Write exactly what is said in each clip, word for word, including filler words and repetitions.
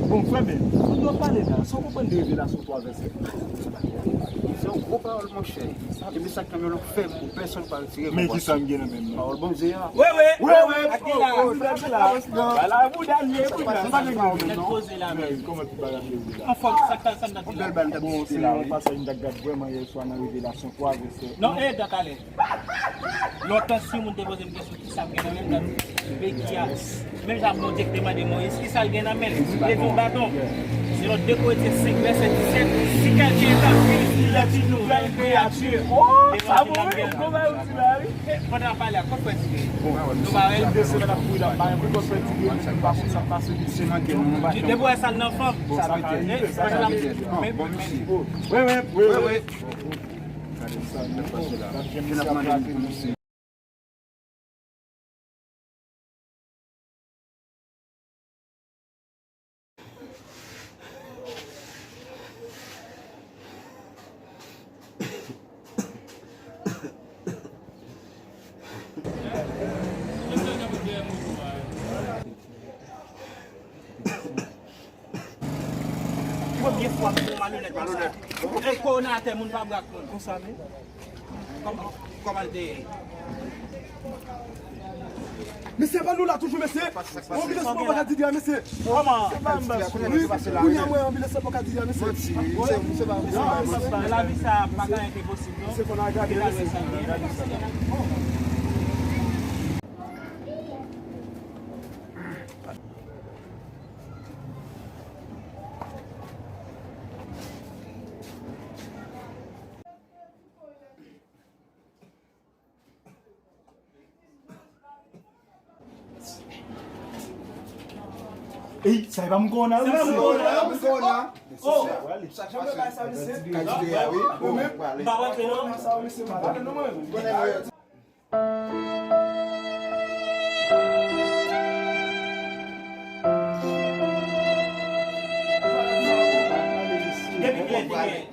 Bon, frè Ben, ou dwe pale la. Sa w konprann de revelasyon twa vèsè? Se yon gwo pawòl, monchè. Epi sa k nan men w fèb pou pèsonn pa retire. Men ki sa m gen nan men m nan? Pawòl Bondye a. Wi, wi. Wi, wi. Ak la. Ba la bouda l ye, bouda. Sa pa gen nan men w, non. Kòman ti bagay yo la? Anfòm, sa k pral, sa m t ap di la. Bon, se yon pasaj m t ap gad vrèman yè swa nan Revelasyon twa vèsè. Non, e, dan talè. Lontan, si yon moun te poze m kesyon, kisa m gen nan men m, m t ap di, Beki a. Menm jan Bondye ki te mande Moyiz, kisa l gen nan men l? Li leve yon baton. Selon de Korentyen senk, vèsè disèt, si kèlken est en Christ, il est une nouvelle créature. Pandan w ap pale a, kot frè Tigre? Nou pa wè l. De semèn ap kouri la, pa gen kot frè Tigre, nou pa konn sa k pase. Depi w wè sa l nan fanm. Bon, sa ka rive, sa ka rive. Wi, wi, wi, wi. Gade sa k ap pase la. Ki n ap mande pou misye. Premye fwa pou malonèt konsa. Ey, kò w nan atè, moun pa bwè ak moun. Konsa menm. Kòman, kòman l te ye? Mesye, pa nou la toujou, mesye. Yon vile sou bò kay Didi a, mesye. Kòman? Wi, kounye a mwen yon vile sou bò kay Didi a, mesye. Lavi sa pa ka enposib, non. Mesye, fò n al gade, mesye. Ey, sa e pa m kòna, wi. Sa e pa m kòna, wi. Oh. Sa k ap pase la, mesye? Kay Didi a, wi. Bon, m pa rantre, non. Konnen nou yo. Depi kilè te gen?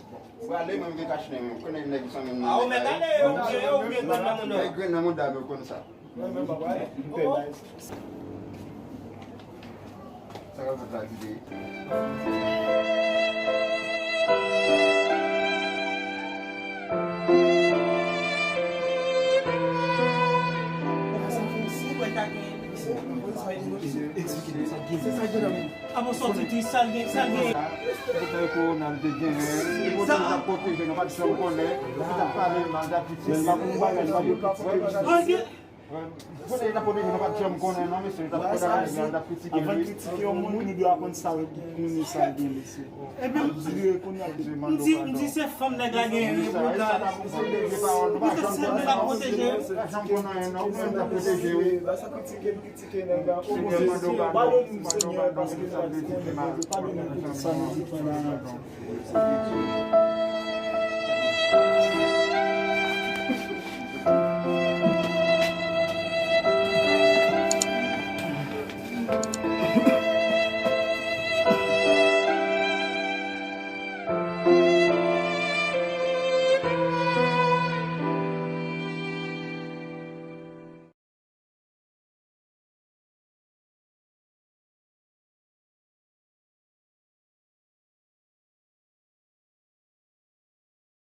Prale, mwen, m gen kachnen, mwen. Konnen nèg zanmi m nan. A, ou mèt ale, yo, yo, yo, ou gen grenn nan mouda. Gen grenn nan mouda, mwen konn sa. Sa ka fèt la, Didi? Eksplike nou sa k gen. Se sa k gen nan men. A bon, sòti tris, sa l gen, sa l gen. Poutèt kowona l te genyen, li pote, li t ap pwoteje, nou pa t janm konnen. Li t ap pale mal, t ap kritike, li pa konn bagay, li pa konn kritike. Poutèt li t ap pwoteje, nou pa t janm konnen, non, mesye, li t ap pwoteje, li t ap kritike, wi. Avan kritike yon moun, nou dwe aprann sa l gen, konnen sa l gen, mesye. Epi, m di, m di, m di se fanm nèg la genyen, wi, pou ta. Poutèt se nou k ap pwoteje. Pa t janm konnen, non, nou menm t ap pwoteje, wi. Kritike nèg la. O Bondye, padone m, Senyè, paske m pa di konprann. Padone m pou tout sa m te fè la.